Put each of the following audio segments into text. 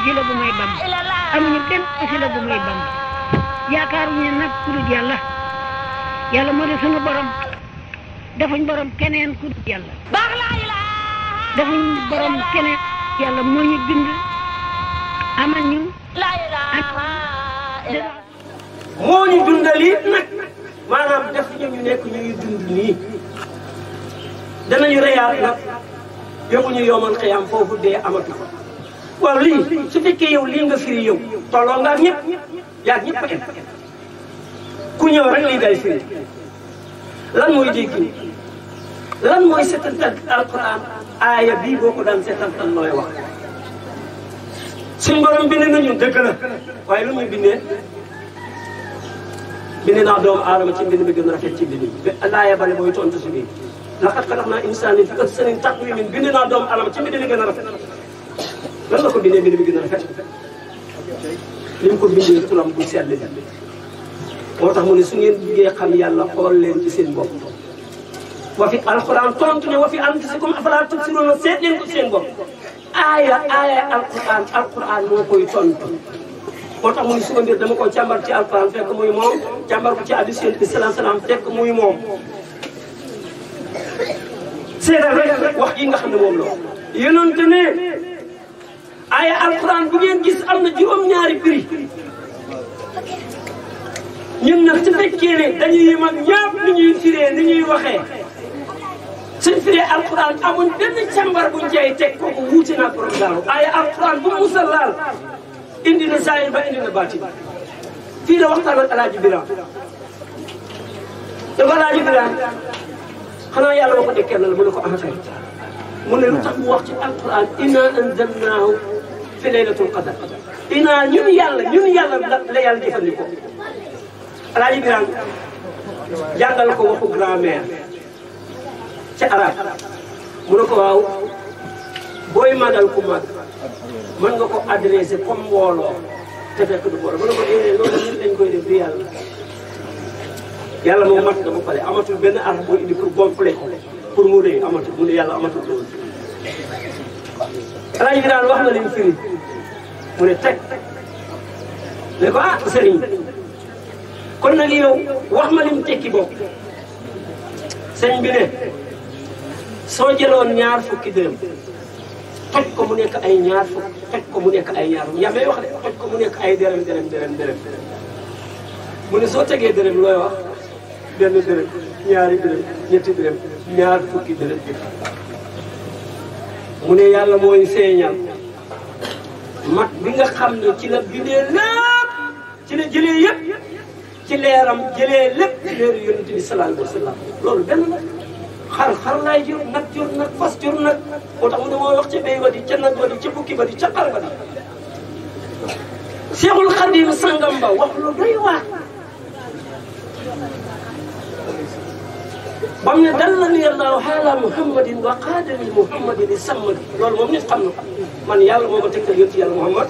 wasila bu may Bamba amuñu benn wasila bu may Bamba yaakaaruñu nag ku dul yàlla yàlla moo di sunu borom defuñ borom keneen ku dul yàlla defuñ borom keneen yàlla moo ñu bind amal ñu moo ñu dundali nag maanaam def ñu nekk ñuy dund nii danañu reyaat nag yóbbuñu yomal xiyam foofu dee amatu fa waaw lii su fekkee yow lii nga firi yow tolloo nga ak ñëpp yaa ñëpp a em ku ñëw rek lii day firi lan mooy dégg lan mooy setantal alquran aaya bii boo ko daan setantal looy wax suñ borom bind nañu dëgg la waaye lu muy bindee bind naa doomu aadama ci mbind mi gën a rafet ci mbind mi laaya bale mooy tontu si bii laqad xalaqnaa insaana fi ahsani taqwiim bind naa doomu aadama ci mbind mi gën a rafet lan la ko bindee mbind mi gën a rafet li mu ko bindee turam bu sell bi moo tax mu ne su ngeen buggee xam yàlla xool leen ci seen bopp wa fi alquran tontu ne wa fi anfusikum afalaa tubsiruun seet leen ko seen bopp aaya alquran moo koy tontu moo tax mu ne suba mbir dama ko càmbar ci alquran fekk muy moom càmbar ko ci hadiis Yonent bi sallallahu alayhi wa sallam fekk muy moom seetal rek wax yi nga xam ne moom la yonent ne aaya alquran bu ngeen gis am na juróom-ñaari prix ñun nag su fekkee ne dañuy yem ak ñëpp ni ñuy firee ni ñuy waxee suñ firee alquran amuñ benn càmbar buñ cay teg kooku wuute naa programme aaya alquran bu musa laal indi na zahir ba indi na baatin fii la waxtaan ak Alaaji Biraan dafa Alaaji Biraan xanaa yàlla waxu ne kenn la mu ne ko affaire mu ne lu tax mu wax ci alquran inna anzalnaahu fi laylatul qadr inna ñun yàlla la yàlla jëfandikoo Alaaji Biraan jàngal ko waxu grammaire ci arab mu ne ko waaw booy magal ku mag mën nga ko adressé comme mbooloo te fekk du mbooloo mu ne ko déedéet loolu ñun dañ koy def di yàlla moom mat na ba pare amatul benn araf boo indi pour gonfler pour mu rëy amatul mu ne yàlla amatul loolu. Alaaji Biraan wax na leen firi mu ne teg ne ko ah sëriñ kon nag yow wax ma lim tekki bopp sëñ bi ne soo jëloon ñaar fukki dërëm toj ko mu nekk ay ñaar fukk toj ko mu nekk ay ñaar yaa may wax de toj ko mu nekk ay dërëm mu ne soo tegee dërëm looy wax benn dërëm ñaari dërëm ñetti dërëm ñaar fukki dërëm mu ne yàlla mooy feeñal mat bi nga xam ne ci la bindee lépp ci la jëlee yëpp ci leeram jëlee lépp ci leeru yonent bi sallallahu alayhi wa sallam loolu benn la xar laay jur nag fas jur nag moo tax mu ne moo wax ca béy ba di ca nag ba di ca bukki ba di ca xar ba di Seexul Xadiim sangam ba wax lu doy waar bam ne dallani Allahu ala Muhammadin wa qaadani Muhammadin li sammadi loolu moom nit xam na ko man yàlla moo ma tegtal yonent yàlla Muhammad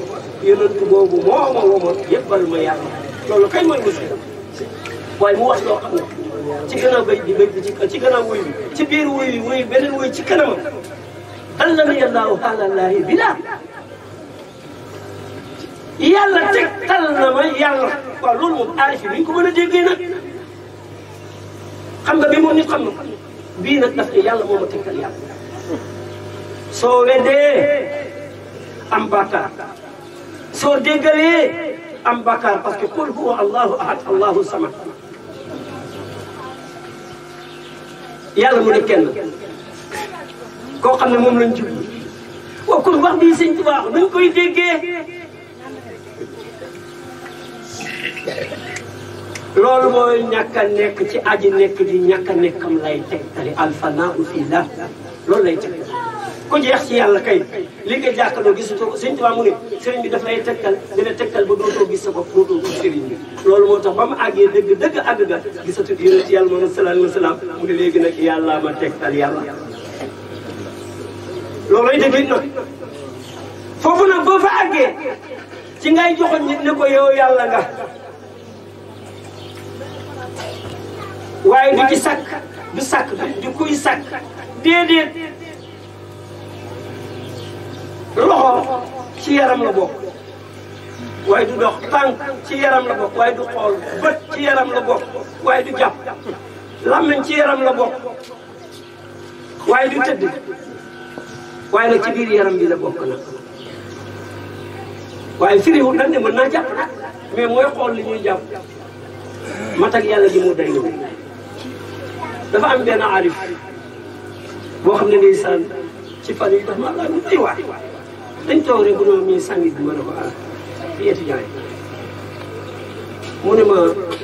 yonent boobu moo ma womoon yëppal ma yàlla loolu kay mooy musiba waaye mu wax loo xam ne ci gannaaw bay bi ci gannaaw wuy bi ci biir wuy beneen wuy ci kanamam dallani Allahu ala Allahi bilaa yàlla tegtal na ma yàlla waaw loolu moom aarif yi duñ ko mën a déggee nag xam nga bii moom nit xam na bii nag daf ne yàlla moo ma tegtal yàlla soo weddee am bàkkaar soo déggalee am bàkkaar parce que qul huwa allahu ahad allahu samad yàlla mu ne kenn koo xam ne moom lañ jublu waaw kon wax bii sëñ Tuubaa nuñ koy déggee loolu mooy ñàkk a nekk ci aji nekk di ñàkk a nekkam lay tegtali alfanaa fillah loolu lay tegtali ku jeex ci yàlla kay li nga jàkkaloo gisutoo ko sëñ Tuubaa mu ne sëriñ bi daf lay tegtal dina tegtal ba dootoo gis sa bopp dootoo gis sëriñ bi loolu moo tax ba mu àggee dëgg àgg ga gisatu yonent yàlla Muhammad sallallahu alayhi wa sallam mu ne léegi nag yàlla ma tegtal yàlla loolooy dëgg nag foofu nag boo fa àggee ci ngay joxoon nit ne ko yow yàlla nga waaye du ci sàkk du sàkk du kuy sàkk déedéet loxo ci yaram la bokk waaye du dox tànk ci yaram la bokk waaye du xool bët ci yaram la bokk waaye du jàpp làmmiñ ci yaram la bokk waaye du tëdd waaye nag ci biir yaram bi la bokk nag waaye firiwul nag ne mën naa jàpp nag mais mooy xool li ñuy jàpp mat ak yàlla ji mu day dafa am benn arif boo xam ne ndeysaan ci fan yi dafa ma lu doy waar dañ toog rek bu noo mii sàngi bi ma ne ko ci étudiant yi mu ne ma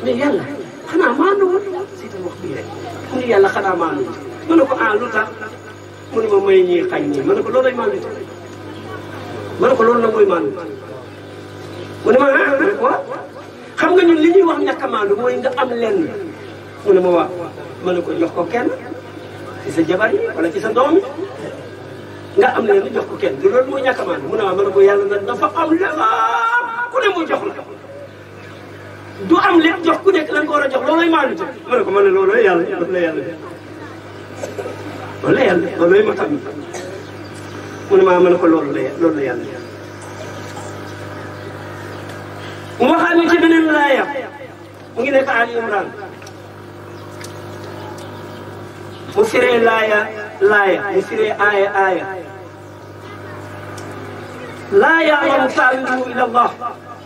mais yàlla xanaa maanduwul si ta wax bii rek mu ne yàlla xanaa maanduwul ma ne ko lu tax mu ne ma may ñii xañ ñii ma ne ko loolu lay maandu ma ne ko loolu nag mooy maandu mu ne ma waaw xam nga ñun li ñuy wax ñàkk a maandu mooy nga am lenn mu ne ma waaw ma ne ko jox ko kenn ci sa jabar yi wala ci sa doom yi nga am leen jox ko kenn du loolu mooy ñàkk a maandu mu ne ma ne ko yàlla nag dafa am lépp ku ne mu jox la du am lépp jox ku nekk lan ko war a jox loolooy maandu te ma ne ko man ne loolooy yàlla loolu la yàlla def loolu la yàlla loolooy ma tam mu ne ma ne ko loolu la yàlla def mu waxaat ñu ci beneen laaya mu ngi nekk Ali Imran mu firee laaya mu firee aaya laa ya'lamu ta'wiilahu illa Allah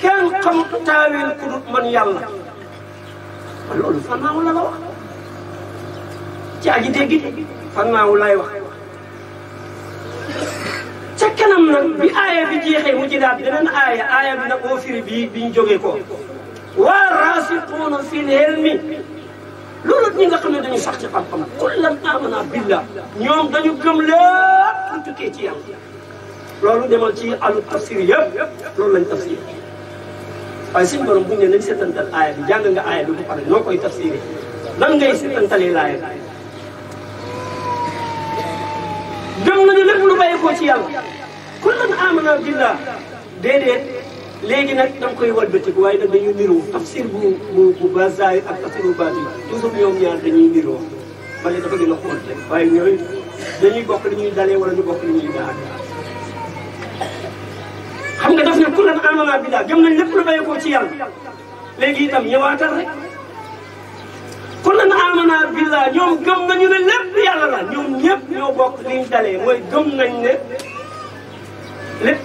kenn xamut taawil ku dul man yàlla loolu fannaaw la wax ci aji dégg fannaaw lay wax ca kanam nag bi aaya bi jeexee mu jëlaat beneen aaya bi nag moo firi bi ñu jógee ko wa raasiquuna fil ilmi loolu ñi nga xam ne dañu sax ci xam-xam kullan amana billah ñoom dañu gëm lépp lu tukkee ci yàlla loolu demal ci àllu tafsir yëpp loolu lañ tafsir waaye suñu borom buñ ne nañ seetantal aaya bi jàng nga aaya bi bu pare noo koy tafsiree nan ngay seetantalee laaya bi gëm nañu lépp lu bàyyeekoo ci yàlla kullan amana billah déedéet léegi nag da nga koy walbatiku waaye nag dañuy niroo tafsir bu bazaay ak tafsir bu baati toujours ñoom ñaar dañuy niroo bale dafa gën a xool rek waaye ñooy dañuy bokk li ñuy dalee wala ñu bokk li ñuy daal xam nga daf ne kullan amana billah gëm nañ lépp lu bàyyeekoo ci yàlla léegi itam ñëwaatal rek kullan amana billah ñoom gëm nañu ne lépp yàlla la ñoom ñëpp ñoo bokk li ñu dalee mooy gëm nañ ne lépp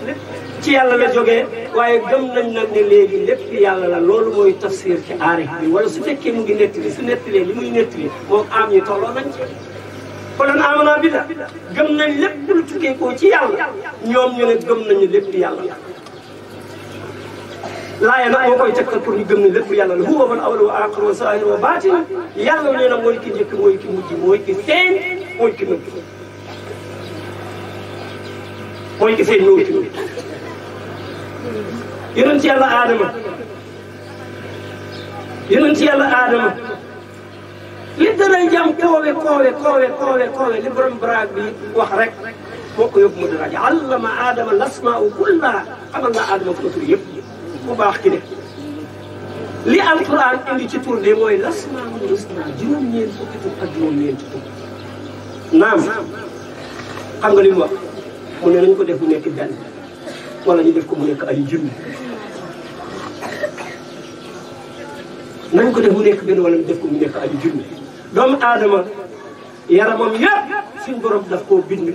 ci yàlla la jógee waaye gëm nañ nag ne léegi lépp yàlla la loolu mooy tafsir ci aarif bi wala su fekkee mu ngi nettali su nettalee li muy nettali moom am ñi tolloo nañ ci kullan amana billah gëm nañ lépp lu tukkee ko ci yàlla ñoom ñu ne gëm nañu lépp yàlla la laaya nag moo koy tegtal pour ñu gëm ne lépp yàlla la huwa wal awwal wa aaxir wa zaahir wa baatin yàlla nee na mooy ki njëkk mooy ki mujj mooy ki feeñ mooy ki nëbb mooy ki feeñ mooy ki nëbb yonent yàlla Adama li dara jam koowe li borom baraag bi wax rek moo ko yóbbu mu daraja allama Adama lasmaa kullaha xamal naa Adama ko tur yëpp bu baax ki ne li alquran indi ci tur de mooy lasmaa'ul husnaa juróom-ñeent fukki tur ak juróom-ñeent tur naam xam nga li mu wax mu ne nañ ko def mu nekk benn wala ñu def ko mu nekk ay junni nañ ko def mu nekk benn wala ñu def ko mu nekk ay junni doomu aadama yaramam yëpp suñ borom daf koo bind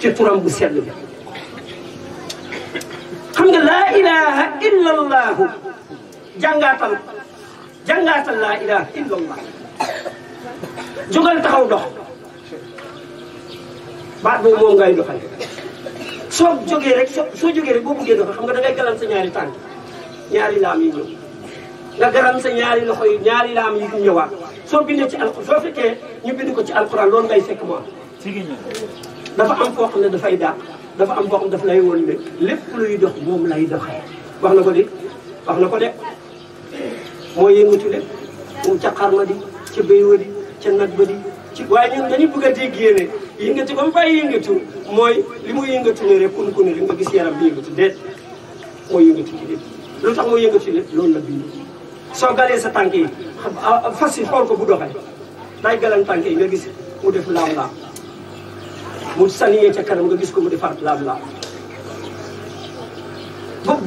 ci turam bu sell bi xam nga laa ilaha illa allahu jàngaatal laa ilaha illa allah jógal taxaw dox baat boobu moom ngay doxal soo jógee rek boo buggee doxal xam nga da ngay galan sa ñaari tànk ñaari laam yi ñëw nga galan sa ñaari loxo yi ñaari laam yi ñëwaat soo bindee ci alquran soo fekkee ñu bind ko ci alquran loolu ngay fekk mo dafa am foo xam ne dafay dàq dafa am boo xam daf lay woon ne lépp luy dox moom lay doxee wax na ko de moo yëngatu de mu ca xarma di ca béy wa di ca nag ba di ci waaye ñun dañuy bëgg a déggee ne yëngatu ba mu fay yëngatu mooy li muy yëngatu ne rek kun li nga gis yaram bi yëngatu déet mooy yëngatu ci lépp lu tax mooy yëngatu ci lépp loolu la bind soo galee sa tànk yi fas yi xool ko bu doxee day galan tànk yi nga gis mu def laam-laam mu saniyee ca kanam nga gis ko mu defaat laam-laam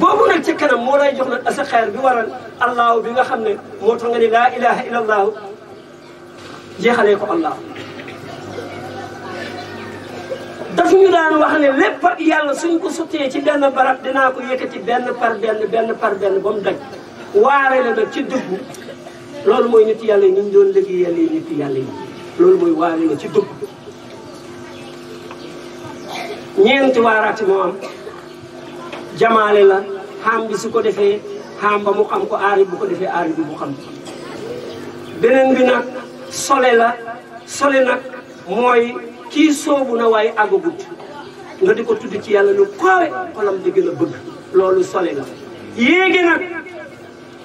boobu nag ca kanam moo lay jox nag asa xeer bi waral allahu bi nga xam ne moo tax nga ni laa ilaha illa allahu jeexalee ko allah daf ñu daan wax ne lépp ak yàlla suñ ko sottee ci benn barab dinaa ko yëkkati benn par benn ba mu daj waare la nag ci dëggu loolu mooy nit yàlla yi ni ñu doon liggéeyal nit yàlla yi loolu mooy waare la ci dëggu ñeenti waaraati moo am jamaale la xaam bi su ko defee xaam ba mu xam ko aari bu ko defee aari bi mu xam beneen bi nag sole la sole nag mooy kii soobu na waaye àggagut nga di ko tudd ci yàlla lu koowe xolam di gën a bëgg loolu sole la yéegi nag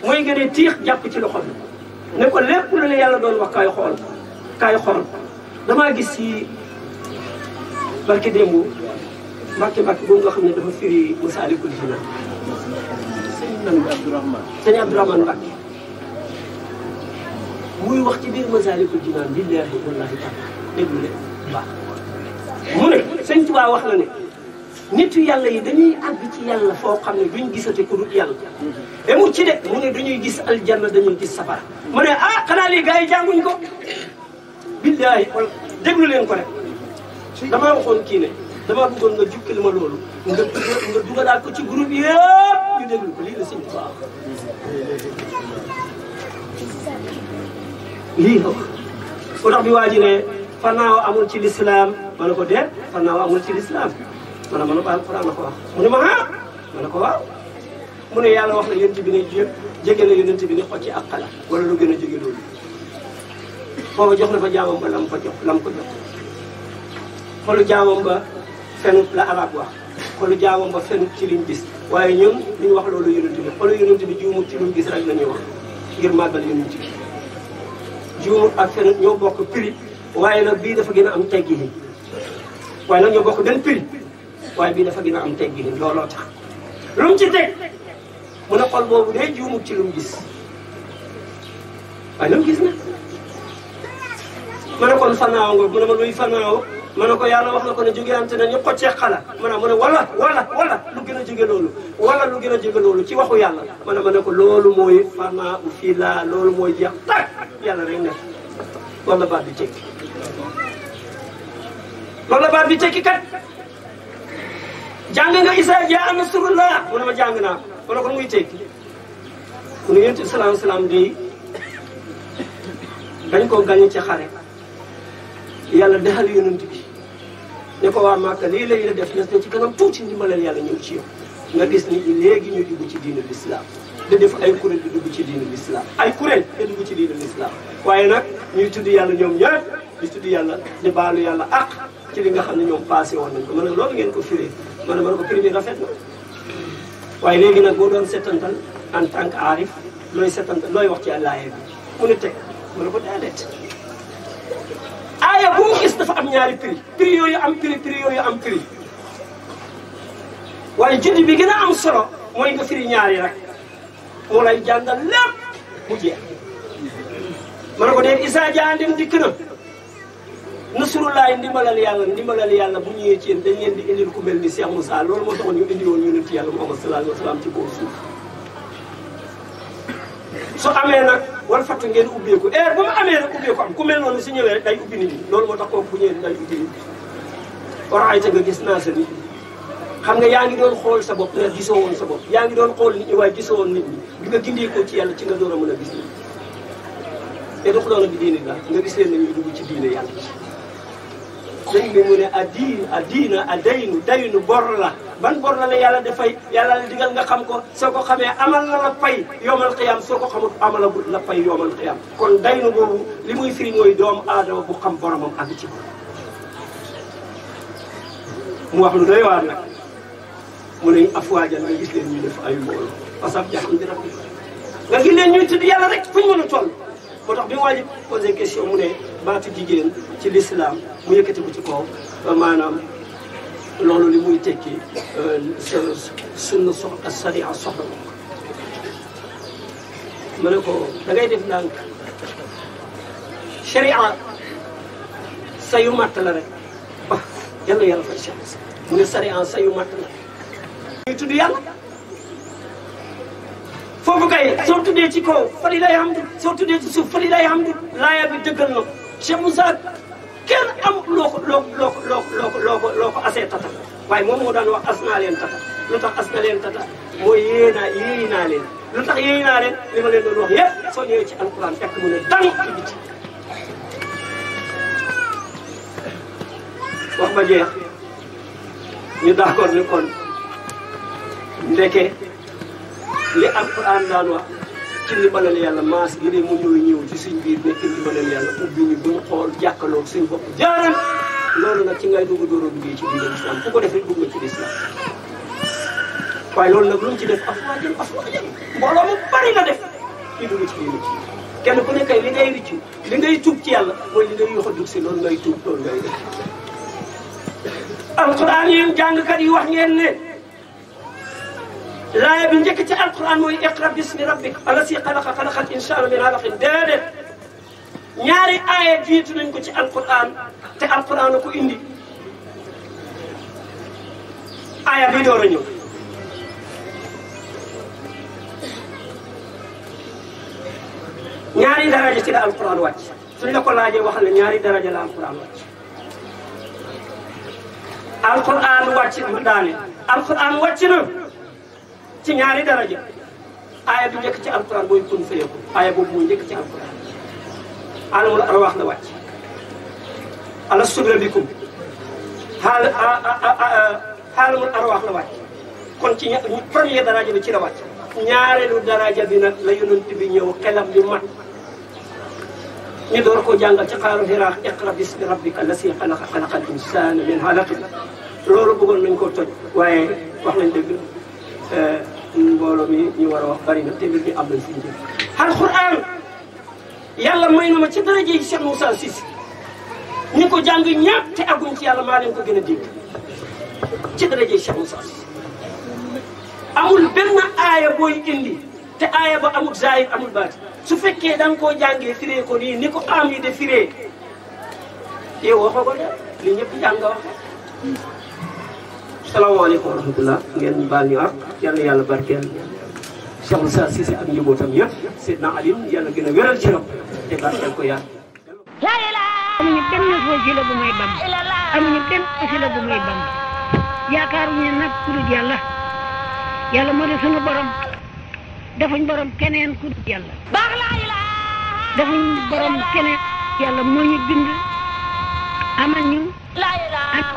mooy nga ne tiix jàpp ci loxo bi ne ko lépp lu la yàlla doon wax kaay xool damaa gis ci barke démb mbàkke boobu nga xam ne dafa firi Masaalikul Jinaan sëñ Abdourahmane Mbàkke muy wax ci biir Masaalikul Jinaan billaahi wallaahi taala déglu leen baax mu ne sëñ Tuubaa wax na ne nitu yàlla yi dañuy àgg ci yàlla foo xam ne duñ gisate ku dul yàlla mu ci de mu ne dañuy gis aljanna dañuy gis safara mu ne xanaa lii gars yi jànguñ ko billaahi wala déglu leen ko rek damaa waxoon kii ne damaa bëggoon nga jukkil ma loolu nga dugalaat ko ci groupe yëpp ñu déglu ko lii la sëñ Tuubaa lii la ko tax bi waa ji ne fannaaw amul ci lislaam ma ne ko déet fannaaw amul ci lislaam ma ne ko alxuraan la ko wax mu ne ma ma ne ko waaw mu ne yàlla wax na yonent bi ne jege na yonent bi ne xocci ak xala wala lu gën a jege loolu booba jox na fa jaamam ba lam ko jox xolu jaamam ba fenut la arab wax xolu jaamam ba fenut ci liñ gis waaye ñun liñ wax loolu yonent bi xolu yonent bi juumut ci luñ gis rek la ñuy wax ngir màggal yonent bi juumut ak fenut ñoo bokk prix waaye nag bii dafa gën a am teggi ni waaye nag ñoo bokk benn prix waaye bii dafa gën a am teggi ni looloo tax lu mu ci teg mu ne xol boobu day juumut ci lu mu gis waaye lu mu gis nag ma ne kon fanaaw nga mu ne ma luy fanaaw ma ne ko yàlla wax na ko ne jóge am te ne ñu xoccee xala mu ne wala lu gën a jóge loolu wala lu gën a jóge loolu ci waxu yàlla ma ne ko loolu mooy fanaa u fii laa loolu mooy jeex tak yàlla rek nekk wala baat bi tekki loolu la baat bi tekki kat jàng nga isa jaa nasrullah mu ne ma jàng naa ma ne ko muy tekki mu ne yonent bi salaam salaam di dañ ko gañe ci xare yàlla dexal yonent bi ne ko waa Màkka lii lay la def nes ne ci kanam tuuti ndimbalal yàlla ñëw ci yow nga gis nit ñi léegi ñu dugg ci diine l'islam di def ay kuréel di dugg ci diine l'islam ay kuréel di dugg ci diine l'islam waaye nag ñuy tudd yàlla ñoom ñëpp di tudd yàlla di baalu yàlla ak ci li nga xam ne ñoom passé woon nañ ko ma ne loolu ngeen ko firee ma ne ko premier rafet na waaye léegi nag boo doon settantal en tant que aarif looy settantal looy wax ci àllaaye bi mu ne teg ma ne ko déedéet aaya bu mu gis dafa am ñaari prix yooyu am prix yooyu am prix waaye julli bi gën a am solo mooy nga firi ñaari rek moo lay jàngal lépp mu jeex ma ne ko dee isa jaandim dikk na nasrullahi ndimbalal yàlla bu ñëwee ci yéen dañ leen di indil ku mel ni Cheikh Moussa loolu moo taxoon ñu indi woon yonent yàlla Muhammad sallallahu alayhi wa sallam ci kaw suuf su amee nag wal fattu ngeen ubbeeku bu mu amee rek ubbeeku am ku mel noonu su ñëwee rek day ubbi nit ñi loolu moo tax kooku bu ñëwee day ubbi nit ñi war ay ta nga gis naa sa nit xam nga yaa ngi doon xool sa bopp nga gisoo woon sa bopp yaa ngi doon xool nit ñi waaye gisoo woon nit ñi bi nga gindee ko ci yàlla ci nga door a mën a gis nit te dox doona bi diine la nga gis leen na ñuy dugg ci diine yàlla sëñ bi mu ne a daynu bor la ban bor la yàlla dafay yàlla la digal nga xam ko soo ko xamee amal na la pay yoomal xiyam soo ko xamut amala bu la pay yoomal xiyam kon daynu boobu li muy firi mooy doomu aadama bu xam boromam àgg ci borom mu wax lu doy waar nag mu ne afwaajan nga gis leen ñuy def ay mbooloo parce que jaxam di rabbi nga gis leen ñuy tudd yàlla rek fu ñu mën a toll moo tax bi waa ji posé question mu ne baatu jigéen ci l'islam mu yëkkati ko ci kaw maanaam loolu li muy tekki sunna soxla sariya soxla ma ne ko da ngay def ndànk sharia sa yu matt la rek yàlla yàlla fay Cheikh Moussa mu ne sari en sayu matt la ñuy tudd yàlla foofu kay soo tuddee ci kaw fa li lay hamdu soo tuddee ci suuf fa li lay hamdu laaya bi dëggal na ko Cheikh Moussa kenn am loo ko asee tata waaye moom moo daan wax as naa leen tata lu tax as na leen tata mooy yéey naa leen lu tax yéey naa leen li ma leen doon wax yëpp soo ñëwee ci alquran fekk mu ne dang ci biti wax ba jeex ñu d'accord ni kon ndeke li alquran daan wax ci ndimbalal yàlla maas gi de mu ñëw ci suñ biir nekk ndimbalal yàlla ubbi ñu buñ xool jàkkaloo suñ bopp jaaram loolu nag ci ngay dugg door a duggee ci biir islam ku ko def rek dugg nga ci l'islam waaye loolu nag lu mu ci def afwaajan mbooloo mu bari la def ñu dugg ci biir kenn ku nekkay li ngay riccu li ngay tuub ci yàlla mooy li ngay yox a dugg si loolu ngay tuub loolu ngay def alquran yéen jàngkat yi wax ngeen ne laaya bi njëkk ci alquran mooy iqra bismi rabbik allasi xalaqa xalaqal insaana min alaqin déedéet ñaari aaya jiitu nañ ko ci alquran te alquran a ko indi aaya bi door a ñëw ñaari daraja ci la alquran wàcc suñ la ko laajee waxal ne ñaari daraja la alquran wàcc alquran wàcc ma daane alquran wàcc na ci ñaari daraja aaya bi njëkk ci alquran mooy kun fayakun aaya boobu mooy njëkk ci alquran alamul arwaax la wàcc alastu bi rabbikum alamul arwaax la wàcc kon ci premier daraja bi ci la wàcc ñaareelu daraja bi nag la yonent bi ñëw xelam yu mat ñu door ko jàngal ci xaaru Hiraa iqra bismi rabbika allasi xalaqa xalaqal insaana min alaqin loolu bëggoon nañ ko toj waaye wax nañ dëgg mbooloo mi ñu war a wax bari na te mbir mi am nañ fi ñu jëm alquran yàlla may na ma ci daraja yi Cheikh Moussa Cissé ñi ko jàng ñëpp te aguñ ci yàlla maa leen ko gën a dégg ci daraja yi Cheikh Moussa Cissé amul benn aaya booy indi te aaya ba amul zahir amul baati su fekkee da nga koo jàngee firee ko nii ni ko am yi de firee yow waxoo ko de li ñëpp jàng nga wax salaamaaleykum wa rahmatullah ngeen baal ñu ak yal na yàlla barkeel Cheikh Moussa Cissé ak njabootam yëpp Seydina Alioune yàlla gën a wéral ci ram te barkeel ko yàlla. amuñu benn wasila bu may bam amuñu benn wasila bu may bam yaakaaruñu nag ku dul yàlla yàlla moo di sunu borom defuñ borom keneen ku dul yàlla defuñ borom keneen yàlla moo ñu bind amal ñu ak